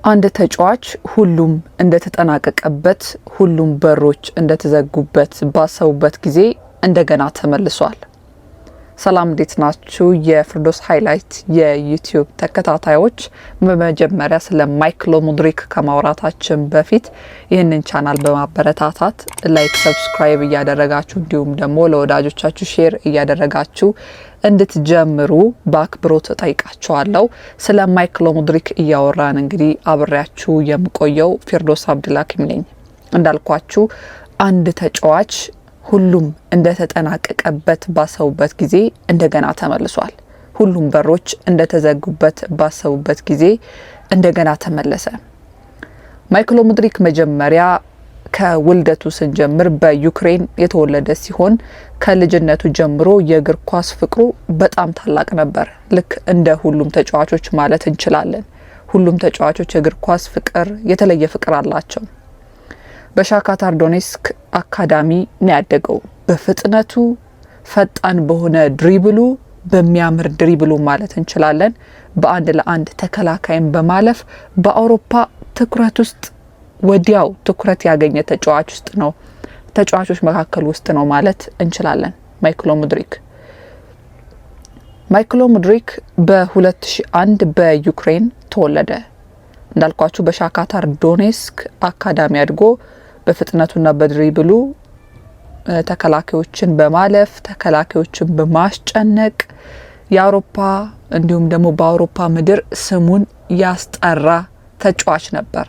አንድ ተጫዋች ሁሉም እንደተጠናቀቀበት፣ ሁሉም በሮች እንደተዘጉበት ባሰቡበት ጊዜ እንደገና ተመልሷል። ሰላም፣ እንዴት ናችሁ? የፍርዶስ ሃይላይት የዩቲዩብ ተከታታዮች፣ በመጀመሪያ ስለ ማይክሎ ሙድሪክ ከማውራታችን በፊት ይህንን ቻናል በማበረታታት like፣ subscribe እያደረጋችሁ እንዲሁም ደግሞ ለወዳጆቻችሁ share እያደረጋችሁ እንድትጀምሩ በአክብሮት እጠይቃችኋለሁ። ስለ ማይክሎ ሙድሪክ እያወራን እንግዲህ አብሬያችሁ የምቆየው ፊርዶስ አብድልሐኪም ነኝ። እንዳልኳችሁ አንድ ተጫዋች ሁሉም እንደተጠናቀቀበት ባሰቡበት ጊዜ እንደገና ተመልሷል። ሁሉም በሮች እንደተዘጉበት ባሰቡበት ጊዜ እንደገና ተመለሰ። ማይክሎ ሙድሪክ መጀመሪያ ከውልደቱ ስንጀምር በዩክሬን የተወለደ ሲሆን ከልጅነቱ ጀምሮ የእግር ኳስ ፍቅሩ በጣም ታላቅ ነበር። ልክ እንደ ሁሉም ተጫዋቾች ማለት እንችላለን። ሁሉም ተጫዋቾች የእግር ኳስ ፍቅር የተለየ ፍቅር አላቸው። በሻካታር ዶኔስክ አካዳሚ ነው ያደገው። በፍጥነቱ፣ ፈጣን በሆነ dribble ኡ፣ በሚያምር dribble ኡ ማለት እንችላለን። በአንድ ለአንድ ተከላካይን በማለፍ በአውሮፓ ትኩረት ውስጥ ወዲያው ትኩረት ያገኘ ተጫዋች ውስጥ ነው ተጫዋቾች መካከል ውስጥ ነው ማለት እንችላለን። ማይክሎ ሙድሪክ በ2001 በዩክሬን ተወለደ። እንዳልኳችሁ በሻካታር ዶኔስክ አካዳሚ አድጎ በፍጥነቱና በ dribble ኡ ተከላካዮችን በማለፍ፣ ተከላካዮችን በማስጨነቅ የአውሮፓ እንዲሁም ደግሞ በአውሮፓ ምድር ስሙን ያስጠራ ተጫዋች ነበር።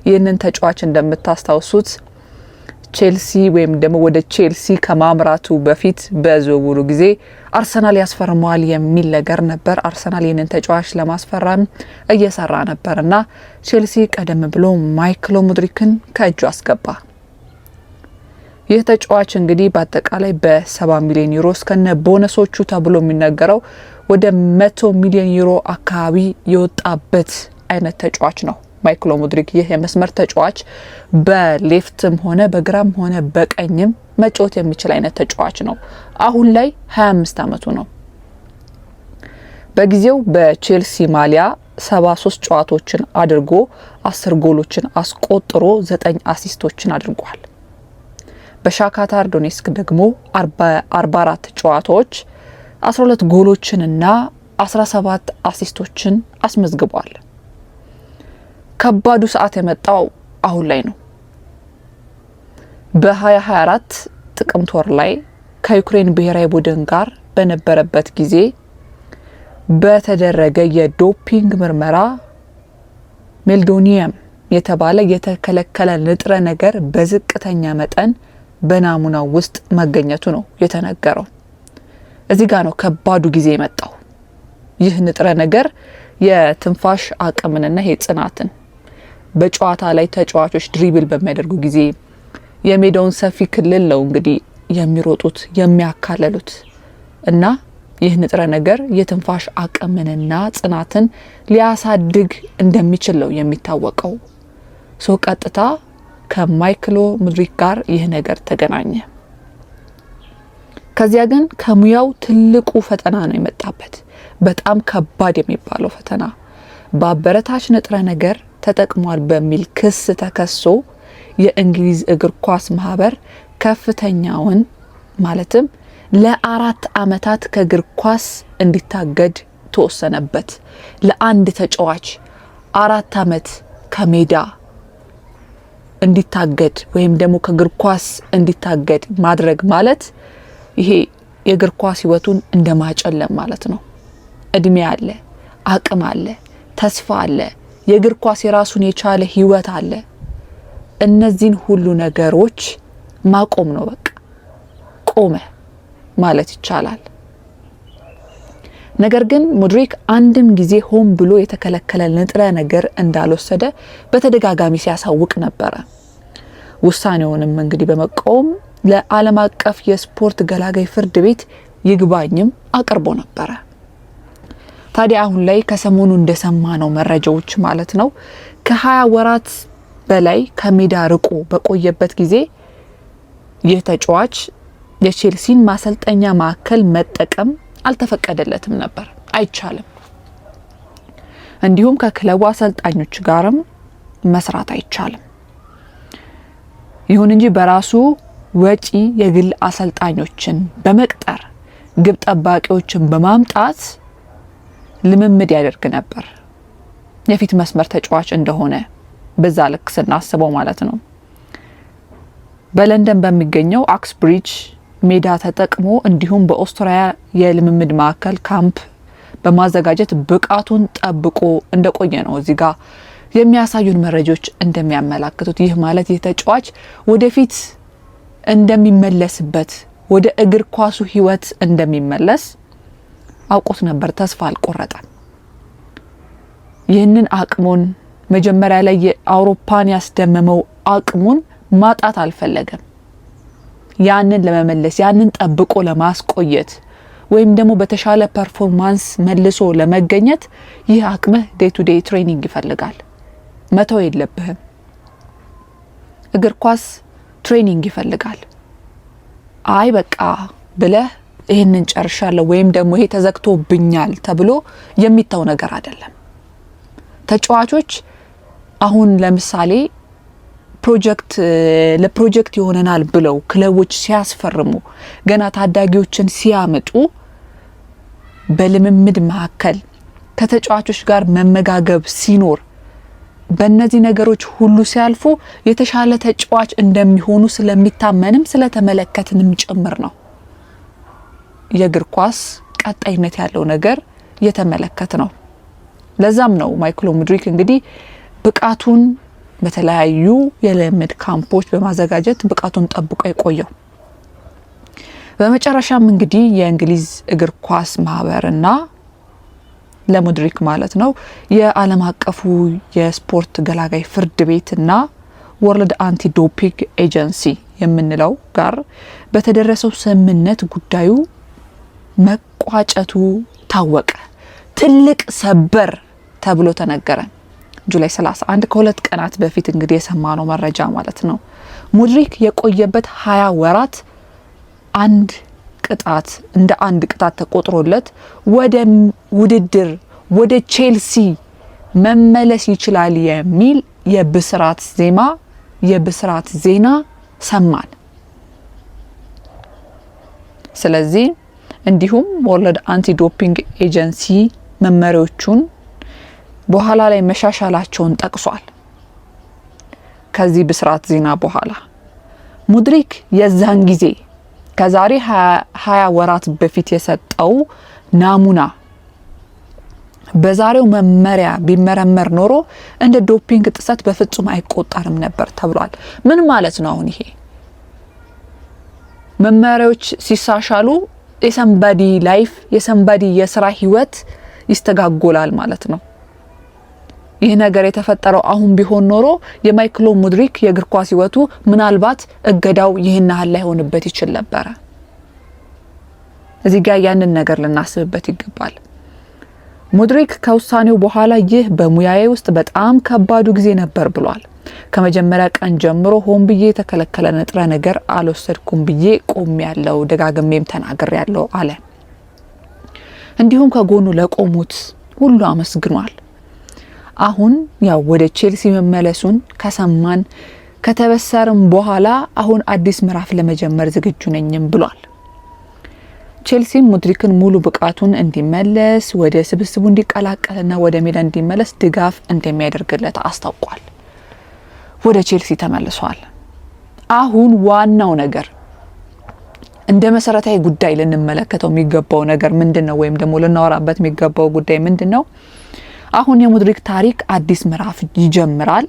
ይህንን ተጫዋች እንደምታስታውሱት ቼልሲ ወይም ደግሞ ወደ ቼልሲ ከማምራቱ በፊት በዝውውሩ ጊዜ አርሰናል ያስፈርመዋል የሚል ነገር ነበር። አርሰናል ይህንን ተጫዋች ለማስፈረም እየሰራ ነበር እና ቼልሲ ቀደም ብሎ ማይክሎ ሙድሪክን ከእጁ አስገባ። ይህ ተጫዋች እንግዲህ በአጠቃላይ በ70 ሚሊዮን ዩሮ እስከነ ቦነሶቹ ተብሎ የሚነገረው ወደ 100 ሚሊዮን ዩሮ አካባቢ የወጣበት አይነት ተጫዋች ነው ማይክሎ ሙድሪክ። ይህ የመስመር ተጫዋች በ left ም ሆነ በግራም ሆነ በቀኝም መጫወት የሚችል አይነት ተጫዋች ነው። አሁን ላይ 25 ዓመቱ ነው። በጊዜው በቼልሲ ማሊያ 73 ጨዋታዎችን አድርጎ 10 ጎሎችን አስቆጥሮ 9 assist ኦችን አድርጓል። በሻካታር ዶኔስክ ደግሞ 44 ጨዋታዎች 12 ጎሎችንና 17 assist ኦችን አስመዝግቧል። ከባዱ ሰዓት የመጣው አሁን ላይ ነው። በ2024 ጥቅምት ወር ላይ ከዩክሬን ብሔራዊ ቡድን ጋር በነበረበት ጊዜ በተደረገ የዶፒንግ ምርመራ ሜልዶኒየም የተባለ የተከለከለ ንጥረ ነገር በዝቅተኛ መጠን በናሙናው ውስጥ መገኘቱ ነው የተነገረው። እዚህ ጋር ነው ከባዱ ጊዜ የመጣው። ይህ ንጥረ ነገር የትንፋሽ አቅምንና ይሄ ጽናትን በጨዋታ ላይ ተጫዋቾች dribble በሚያደርጉ ጊዜ የሜዳውን ሰፊ ክልል ነው እንግዲህ የሚሮጡት፣ የሚያካለሉት እና ይህ ንጥረ ነገር የትንፋሽ አቅምንና ጽናትን ሊያሳድግ እንደሚችል ነው የሚታወቀው። So ቀጥታ ከማይክሎ ሙድሪክ ጋር ይህ ነገር ተገናኘ። ከዚያ ግን ከሙያው ትልቁ ፈተና ነው የመጣበት። በጣም ከባድ የሚባለው ፈተና በአበረታች ንጥረ ነገር ተጠቅሟል በሚል ክስ ተከሶ የእንግሊዝ እግር ኳስ ማህበር ከፍተኛውን ማለትም ለ4 ዓመታት ከእግር ኳስ እንዲታገድ ተወሰነበት። ለአንድ ተጫዋች 4 ዓመት ከሜዳ እንዲታገድ ወይም ደግሞ ከእግር ኳስ እንዲታገድ ማድረግ ማለት ይሄ የእግር ኳስ ህይወቱን እንደ ማጨለም ማለት ነው። እድሜ አለ፣ አቅም አለ፣ ተስፋ አለ፣ የእግር ኳስ የራሱን የቻለ ህይወት አለ። እነዚህን ሁሉ ነገሮች ማቆም ነው፣ በቃ ቆመ ማለት ይቻላል። ነገር ግን ሙድሪክ አንድም ጊዜ ሆን ብሎ የተከለከለ ንጥረ ነገር እንዳልወሰደ በተደጋጋሚ ሲያሳውቅ ነበረ። ውሳኔውንም እንግዲህ በመቃወም ለዓለም አቀፍ የስፖርት ገላጋይ ፍርድ ቤት ይግባኝም አቅርቦ ነበረ። ታዲያ አሁን ላይ ከሰሞኑ እንደሰማነው መረጃዎች ማለት ነው ከ20 ወራት በላይ ከሜዳ ርቆ በቆየበት ጊዜ ይህ ተጫዋች የቼልሲን ማሰልጠኛ ማዕከል መጠቀም አልተፈቀደለትም ነበር፣ አይቻልም። እንዲሁም ከክለቡ አሰልጣኞች ጋርም መስራት አይቻልም። ይሁን እንጂ በራሱ ወጪ የግል አሰልጣኞችን በመቅጠር፣ ግብ ጠባቂዎችን በማምጣት ልምምድ ያደርግ ነበር። የፊት መስመር ተጫዋች እንደሆነ በዛ ልክ ስናስበው ማለት ነው። በለንደን በሚገኘው ኦክስብሪጅ ሜዳ ተጠቅሞ እንዲሁም በኦስትሪያ የልምምድ ማዕከል ካምፕ በማዘጋጀት ብቃቱን ጠብቆ እንደቆየ ነው እዚህ ጋር የሚያሳዩን መረጃዎች እንደሚያመላክቱት። ይህ ማለት ይህ ተጫዋች ወደፊት እንደሚመለስበት፣ ወደ እግር ኳሱ ህይወት እንደሚመለስ አውቆት ነበር። ተስፋ አልቆረጠም። ይህንን አቅሙን፣ መጀመሪያ ላይ የአውሮፓን ያስደመመው አቅሙን ማጣት አልፈለገም። ያንን ለመመለስ፣ ያንን ጠብቆ ለማስቆየት ወይም ደግሞ በተሻለ performance መልሶ ለመገኘት ይህ አቅምህ day to day training ይፈልጋል። መተው የለብህም። እግር ኳስ training ይፈልጋል። አይ በቃ ብለህ ይህንን ጨርሻለሁ ወይም ደግሞ ይሄ ተዘግቶብኛል ተብሎ የሚተው ነገር አይደለም። ተጫዋቾች አሁን ለምሳሌ ፕሮጀክት ለፕሮጀክት ይሆነናል ብለው ክለቦች ሲያስፈርሙ፣ ገና ታዳጊዎችን ሲያመጡ፣ በልምምድ መካከል ከተጫዋቾች ጋር መመጋገብ ሲኖር፣ በእነዚህ ነገሮች ሁሉ ሲያልፉ የተሻለ ተጫዋች እንደሚሆኑ ስለሚታመንም ስለተመለከትንም ጭምር ነው። የእግር ኳስ ቀጣይነት ያለው ነገር እየተመለከት ነው። ለዛም ነው ማይክሎ ሙድሪክ እንግዲህ ብቃቱን በተለያዩ የልምምድ ካምፖች በማዘጋጀት ብቃቱን ጠብቆ የቆየው። በመጨረሻም እንግዲህ የእንግሊዝ እግር ኳስ ማህበርና ለሙድሪክ ማለት ነው የዓለም አቀፉ የስፖርት ገላጋይ ፍርድ ቤትና World Anti Doping Agency የምንለው ጋር በተደረሰው ስምምነት ጉዳዩ መቋጨቱ ታወቀ። ትልቅ ሰበር ተብሎ ተነገረ። July 31፣ ከ2 ቀናት በፊት እንግዲህ የሰማነው መረጃ ማለት ነው። ሙድሪክ የቆየበት 20 ወራት አንድ ቅጣት እንደ አንድ ቅጣት ተቆጥሮለት ወደ ውድድር፣ ወደ ቼልሲ መመለስ ይችላል የሚል የብስራት ዜማ፣ የብስራት ዜና ሰማን። ስለዚህ እንዲሁም World Anti Doping Agency መመሪያዎቹን በኋላ ላይ መሻሻላቸውን ጠቅሷል። ከዚህ ብስራት ዜና በኋላ ሙድሪክ የዛን ጊዜ ከዛሬ 20 ወራት በፊት የሰጠው ናሙና በዛሬው መመሪያ ቢመረመር ኖሮ እንደ ዶፒንግ ጥሰት በፍጹም አይቆጠርም ነበር ተብሏል። ምን ማለት ነው? አሁን ይሄ መመሪያዎች ሲሻሻሉ የ somebody life፣ የ somebody የስራ ህይወት ይስተጓጎላል ማለት ነው። ይህ ነገር የተፈጠረው አሁን ቢሆን ኖሮ የማይክሎ ሙድሪክ የእግር ኳስ ህይወቱ ምናልባት እገዳው ይህን ያህል ላይሆንበት ይችል ነበረ። እዚህ ጋር ያንን ነገር ልናስብበት ይገባል። ሙድሪክ ከውሳኔው በኋላ ይህ በሙያዬ ውስጥ በጣም ከባዱ ጊዜ ነበር ብሏል። ከመጀመሪያ ቀን ጀምሮ ሆን ብዬ የተከለከለ ንጥረ ነገር አልወሰድኩም ብዬ ቆሜያለሁ፣ ደጋግሜም ተናግሬያለሁ አለ። እንዲሁም ከጎኑ ለቆሙት ሁሉ አመስግኗል። አሁን ያው ወደ ቼልሲ መመለሱን ከሰማን፣ ከተበሰርም በኋላ አሁን አዲስ ምዕራፍ ለመጀመር ዝግጁ ነኝም ብሏል። ቼልሲም ሙድሪክን ሙሉ ብቃቱን እንዲመለስ፣ ወደ ስብስቡ እንዲቀላቀልና ወደ ሜዳ እንዲመለስ ድጋፍ እንደሚያደርግለት አስታውቋል። ወደ ቼልሲ ተመልሷል። አሁን ዋናው ነገር፣ እንደ መሰረታዊ ጉዳይ ልንመለከተው የሚገባው ነገር ምንድን ነው? ወይም ደግሞ ልናወራበት የሚገባው ጉዳይ ምንድን ነው? አሁን የሙድሪክ ታሪክ አዲስ ምዕራፍ ይጀምራል።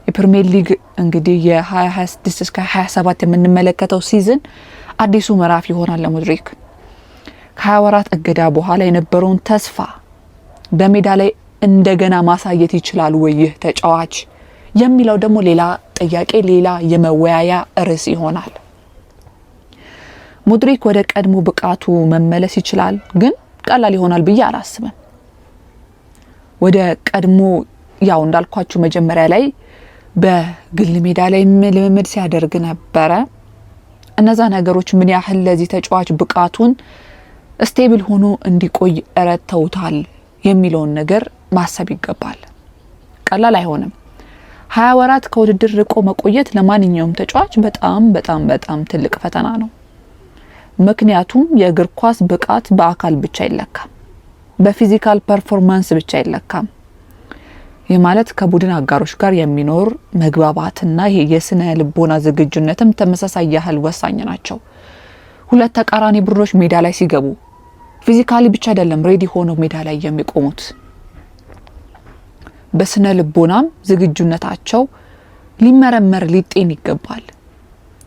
የፕሪሚየር ሊግ እንግዲህ የ2026 እስከ 27 የምንመለከተው season አዲሱ ምዕራፍ ይሆናል ለሙድሪክ። ከ20 ወራት እገዳ በኋላ የነበረውን ተስፋ በሜዳ ላይ እንደገና ማሳየት ይችላል ወይ ይህ ተጫዋች የሚለው ደግሞ ሌላ ጥያቄ፣ ሌላ የመወያያ ርዕስ ይሆናል። ሙድሪክ ወደ ቀድሞ ብቃቱ መመለስ ይችላል፣ ግን ቀላል ይሆናል ብዬ አላስብም። ወደ ቀድሞ ያው እንዳልኳችሁ መጀመሪያ ላይ በግል ሜዳ ላይ ልምምድ ሲያደርግ ነበረ። እነዛ ነገሮች ምን ያህል ለዚህ ተጫዋች ብቃቱን stable ሆኖ እንዲቆይ ረድተውታል የሚለውን ነገር ማሰብ ይገባል። ቀላል አይሆንም። 20 ወራት ከውድድር ርቆ መቆየት ለማንኛውም ተጫዋች በጣም በጣም በጣም ትልቅ ፈተና ነው። ምክንያቱም የእግር ኳስ ብቃት በአካል ብቻ አይለካም፣ በ physical performance ብቻ አይለካም። ይህ ማለት ከቡድን አጋሮች ጋር የሚኖር መግባባትና ይሄ የስነ ልቦና ዝግጁነትም ተመሳሳይ ያህል ወሳኝ ናቸው። ሁለት ተቃራኒ ቡድኖች ሜዳ ላይ ሲገቡ physically ብቻ አይደለም ready ሆነው ሜዳ ላይ የሚቆሙት፣ በስነ ልቦናም ዝግጁነታቸው ሊመረመር ሊጤን ይገባል።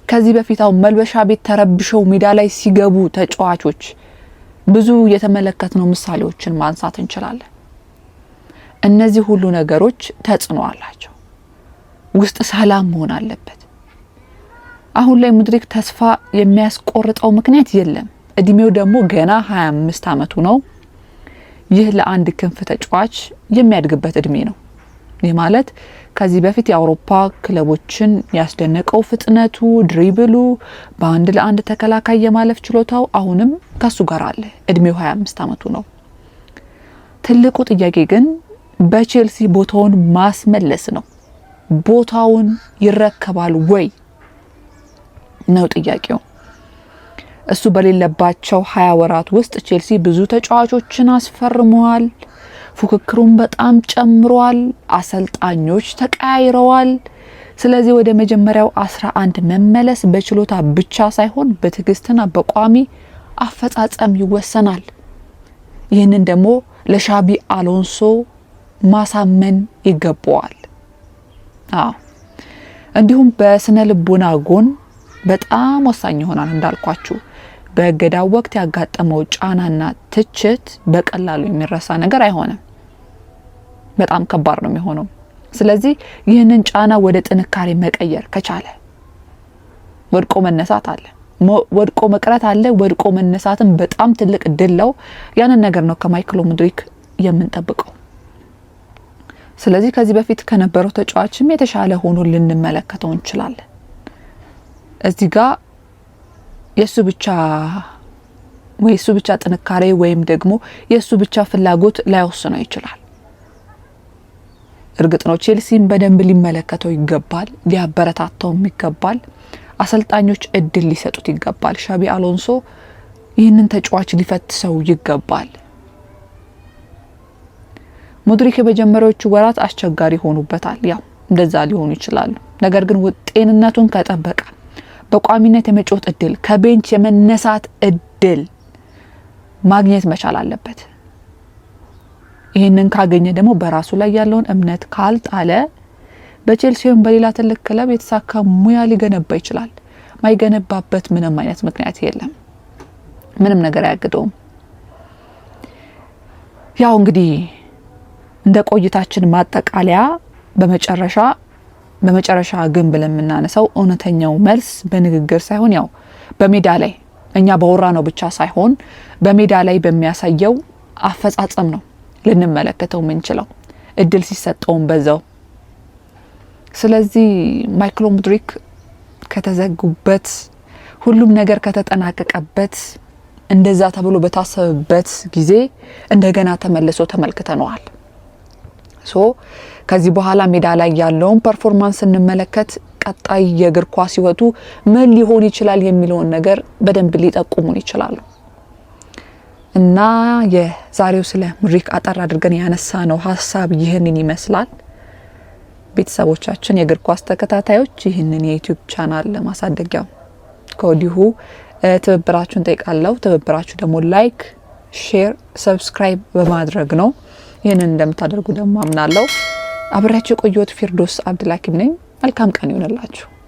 ከዚህ በፊት አሁን መልበሻ ቤት ተረብሸው ሜዳ ላይ ሲገቡ ተጫዋቾች ብዙ የተመለከትነው ምሳሌዎችን ማንሳት እንችላለን። እነዚህ ሁሉ ነገሮች ተጽዕኖ አላቸው። ውስጥ ሰላም መሆን አለበት። አሁን ላይ ሙድሪክ ተስፋ የሚያስቆርጠው ምክንያት የለም። እድሜው ደግሞ ገና 25 ዓመቱ ነው። ይህ ለአንድ ክንፍ ተጫዋች የሚያድግበት እድሜ ነው። ይህ ማለት ከዚህ በፊት የአውሮፓ ክለቦችን ያስደነቀው ፍጥነቱ፣ dribble ኡ፣ በአንድ ለአንድ ተከላካይ የማለፍ ችሎታው አሁንም ከሱ ጋር አለ። እድሜው 25 ዓመቱ ነው። ትልቁ ጥያቄ ግን በቼልሲ ቦታውን ማስመለስ ነው። ቦታውን ይረከባል ወይ ነው ጥያቄው። እሱ በሌለባቸው 20 ወራት ውስጥ ቼልሲ ብዙ ተጫዋቾችን አስፈርመዋል። ፉክክሩን በጣም ጨምሯል። አሰልጣኞች ተቀያይረዋል። ስለዚህ ወደ መጀመሪያው 11 መመለስ በችሎታ ብቻ ሳይሆን በትዕግስትና በቋሚ አፈጻጸም ይወሰናል። ይህንን ደግሞ ለሻቢ አሎንሶ ማሳመን ይገባዋል። አዎ፣ እንዲሁም በስነ ልቦና ጎን በጣም ወሳኝ ይሆናል። እንዳልኳችሁ በእገዳው ወቅት ያጋጠመው ጫናና ትችት በቀላሉ የሚረሳ ነገር አይሆንም። በጣም ከባድ ነው የሚሆነው። ስለዚህ ይህንን ጫና ወደ ጥንካሬ መቀየር ከቻለ፣ ወድቆ መነሳት አለ፣ ወድቆ መቅረት አለ። ወድቆ መነሳትም በጣም ትልቅ ድል ነው። ያንን ነገር ነው ከማይክሎ ሙድሪክ የምንጠብቀው። ስለዚህ ከዚህ በፊት ከነበረው ተጫዋችም የተሻለ ሆኖ ልንመለከተው እንችላለን። እዚህ ጋር የእሱ ብቻ ወይ የእሱ ብቻ ጥንካሬ ወይም ደግሞ የእሱ ብቻ ፍላጎት ላይወስነው ይችላል። እርግጥ ነው ቼልሲን በደንብ ሊመለከተው ይገባል፣ ሊያበረታታውም ይገባል። አሰልጣኞች እድል ሊሰጡት ይገባል። ሻቢ አሎንሶ ይህንን ተጫዋች ሊፈትሰው ይገባል። ሙድሪክ የመጀመሪያዎቹ ወራት አስቸጋሪ ሆኑበታል። ያው እንደዛ ሊሆኑ ይችላሉ። ነገር ግን ጤንነቱን ከጠበቀ በቋሚነት የመጫወት እድል፣ ከ bench የመነሳት እድል ማግኘት መቻል አለበት። ይህንን ካገኘ ደግሞ በራሱ ላይ ያለውን እምነት ካልጣለ በቼልሲ ወይም በሌላ ትልቅ ክለብ የተሳካ ሙያ ሊገነባ ይችላል። ማይገነባበት ምንም አይነት ምክንያት የለም። ምንም ነገር አያግደውም። ያው እንግዲህ እንደ ቆይታችን ማጠቃለያ በመጨረሻ ግን ብለን የምናነሳው እውነተኛው መልስ በንግግር ሳይሆን ያው በሜዳ ላይ እኛ ባወራነው ብቻ ሳይሆን በሜዳ ላይ በሚያሳየው አፈጻጸም ነው ልንመለከተው የምንችለው፣ እድል ሲሰጠውም በዛው። ስለዚህ ማይክሎ ሙድሪክ ከተዘጉበት፣ ሁሉም ነገር ከተጠናቀቀበት፣ እንደዛ ተብሎ በታሰበበት ጊዜ እንደገና ተመልሶ ተመልክተነዋል። So ከዚህ በኋላ ሜዳ ላይ ያለውን performance ስንመለከት ቀጣይ የእግር ኳስ ህይወቱ ምን ሊሆን ይችላል የሚለውን ነገር በደንብ ሊጠቁሙን ይችላሉ። እና የዛሬው ስለ ሙድሪክ አጠር አድርገን ያነሳነው ሀሳብ ይህንን ይመስላል። ቤተሰቦቻችን፣ የእግር ኳስ ተከታታዮች፣ ይህንን የ YouTube channel ለማሳደጊያው ከወዲሁ ትብብራችሁን ጠይቃለሁ። ትብብራችሁ ደግሞ like፣ share፣ subscribe በማድረግ ነው። ይህንን እንደምታደርጉ ደግሞ አምናለሁ። አብሬያችሁ የቆየሁት ፊርዶስ አብድልሐኪም ነኝ። መልካም ቀን ይሆንላችሁ።